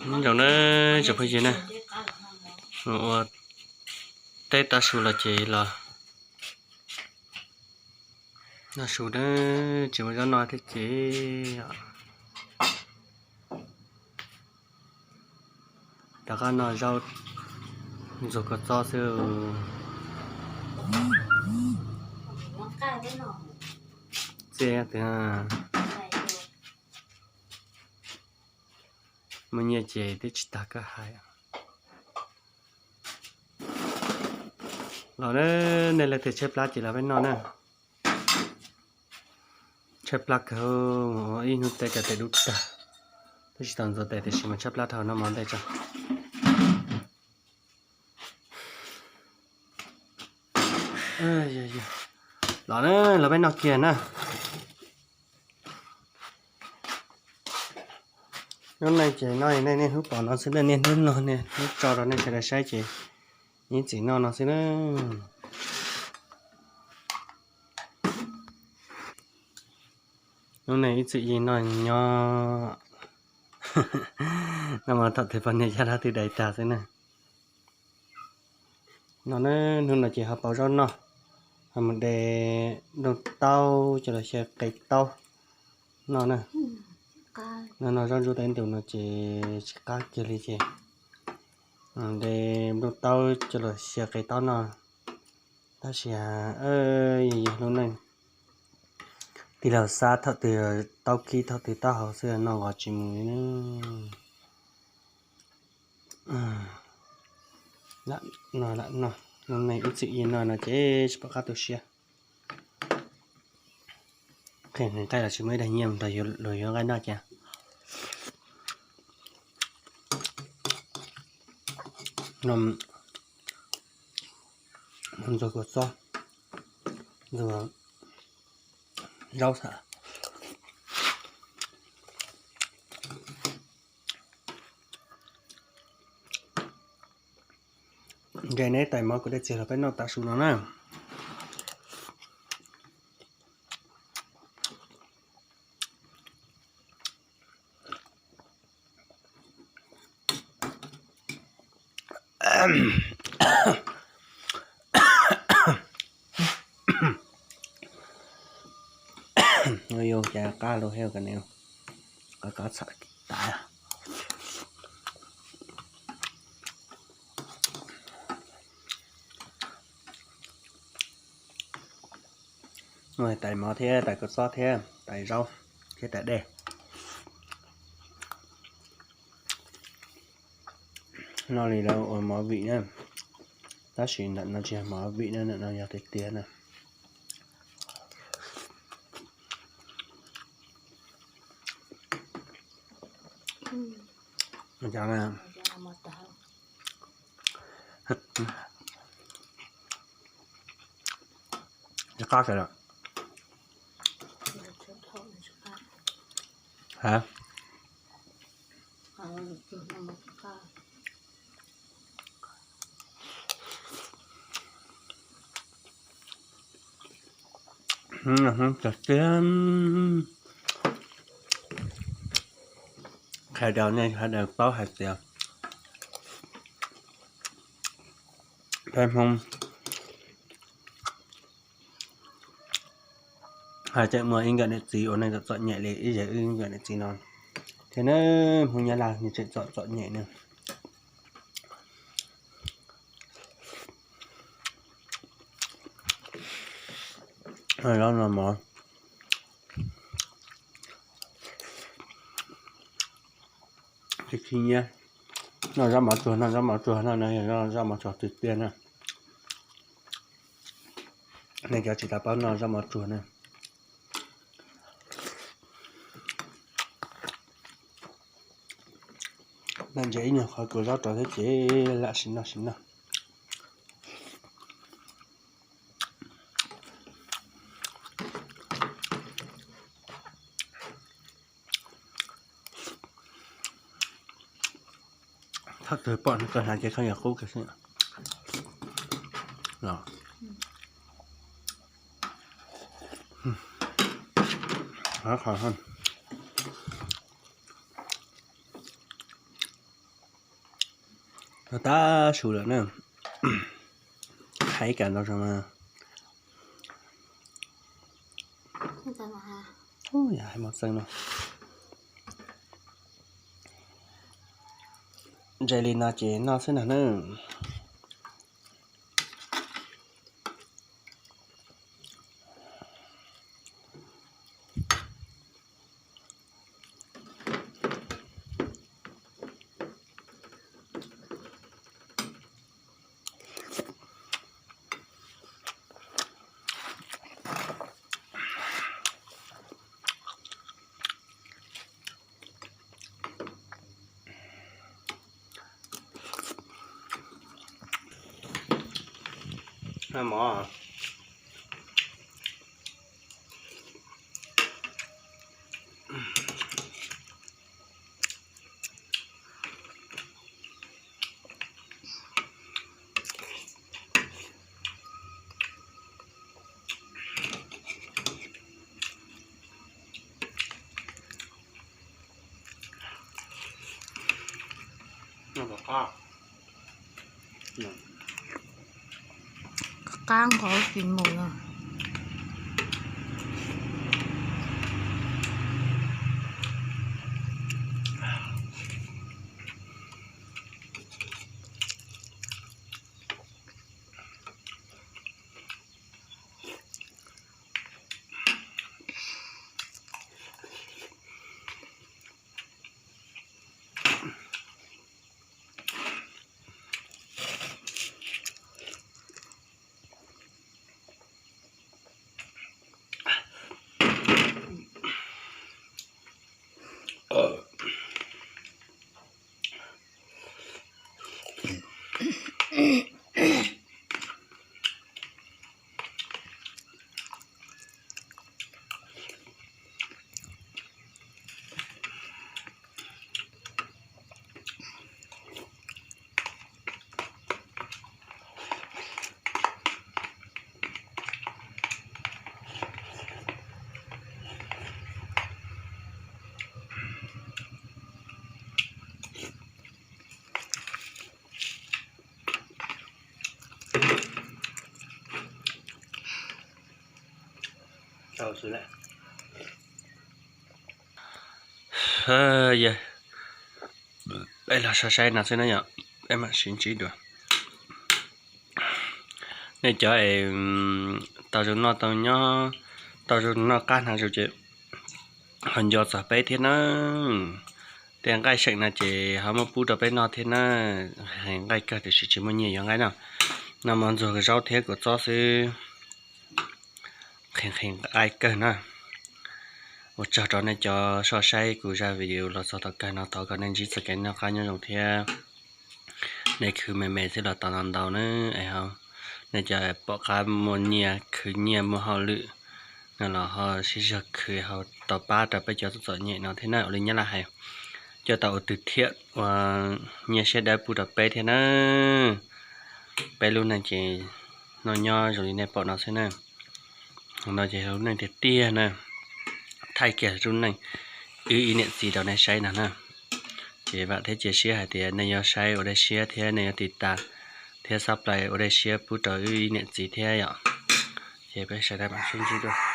Nyob zoo na tsoom phooj ywg na, mus ua teb tav su los ces los noj su na, tsis muaj zaub noj thiab ces rov qab noj zaub ntxuag kua txob xwb. Txiaj twg muaj nyiaj ces twb tsis tas koj hais. Los na, nej leej twg tshaib plab ces los peb noj na. Tshaib plab kawg, ib hnub teb kav tes dub tag, twb tsis tau ntxuav tes tiam sis mas tshaib plab dhau, noj mov ntej tso. Los na, los peb noj kiag na. Hnub no ces noj niaj hnub pom no xwb na, niaj hnub noj niaj hnub tso rau nej sawv daws saib ces ib txwm noj no xwb na. Hnub no ib txwm yeej noj nyob, noj mas thaum twg poj niam caj dab twb dai tag xwb na. No na, hnub no ces ho pauv zaub noj, ho mus de nplooj taub coj los xyaw qe taub noj na. No no zaub ntsuab tais ntus no ces tsis qab kiag li ces de nplooj taub coj los xyaw qe taub noj. Tab sis yog yus lub neej tij laug Xab thaum twg taub kib thaum twg taub hau xwb noj nqos tsis mus li na. Lam noj, lam noj, hnub no ib txwm yeej noj no ces tsis pom qab tu siab. Qhia nqaij los tsis muaj ib daig nyiaj nrog luag yuav nqaij noj cas. Ntxuag kua txob, ntxuag zaub xwb. Ntshe neb tais mov kuv dej txiag los peb noj tav su no na. Yus cas qab lug hej ka ne, qab qab txham tas. Tais mov thiab tais kua txob thiab tais zaub thiab tais dej. Noj li lawv ua mov vim na, tab sis ntawm no tsis yog mov vim na, ntawm no yog tiag tiag na. Qab kawg lawm. Hab. Tiag tiag, qhia rau nej sawv daws paub hais tias peb Hmoob hais tseem muaj ib nkawm niam txiv uas neeg txom txom nyem li ib yam wb nkawm niam txiv no thiab na. Hmoob Nyab Laj nws tseem txom txom nyem na. Zaub no mov khib khib nyiab. Noj zaub mov tsuag, noj zaub mov tsuag no, no yog zaub mov tsuag tiag tiag na. Nej cov tsis tau paub noj zaub mov tsuag na, nej ntsia ib nyuag qhov kua zaub rau thiab ces lam sim noj sim noj. Thaum twg pom no koj hnav ces koj yog qub kiag xwb. Qhov qhov Noj tab su lawm na. Hais ib kas ntau zoo mas. Hais mos txeeg no. Ze li no ces noj xwb no na. Mov. Qab nqos tsis mus no. Yog peb los so saib no xwb na yom, peb mam sib ntsib dua. Nej cov es tau zoo noj tau nyob, tau zoo noj qab hnav zus ces ho nco txog peb thiab na. Tej nqaij seem no ces ho muab pub rau peb noj thiab na. Nqhis nqaij kawg tiam sis tsis muaj nyiaj yuav nqaij no. Noj mov ntxuag zaub thiab kua txob xwb. Nqhis nqhis nqaij kawg na. Ua tsaug rau nej cov soj saib kuv zaj video los txog thaum kawg no, thov kom nej ntsib txoj kev noj qab nyob zoo thiab nej khwv me me xwb los tau ntau ntau na. Es nej cov pom qab muaj nyiaj khwv nyiaj muaj hauj lwm no los ho sib zog khwv ho tau pab rau peb cov txom txom nyem no thiab na. Ua li Nyab Laj hais, coj tau ua twg thiab ua nyiaj siab dawb pub rau peb thiab na. Peb lub neej ces noj nyob zoo li nej pom no xwb na. No ces lub neej tiag tiag na, thaij kiag lub neej wb ib niam txiv rau nej saib no na. Ces vam thiab cia siab hais tias nej yuav saib ua dej siab thiab nej yuav tiv tas thiab subscribe ua dej siab pub rau wb ib niam txiv thiab yom. Ces peb sawv daws mam sib ntsib dua.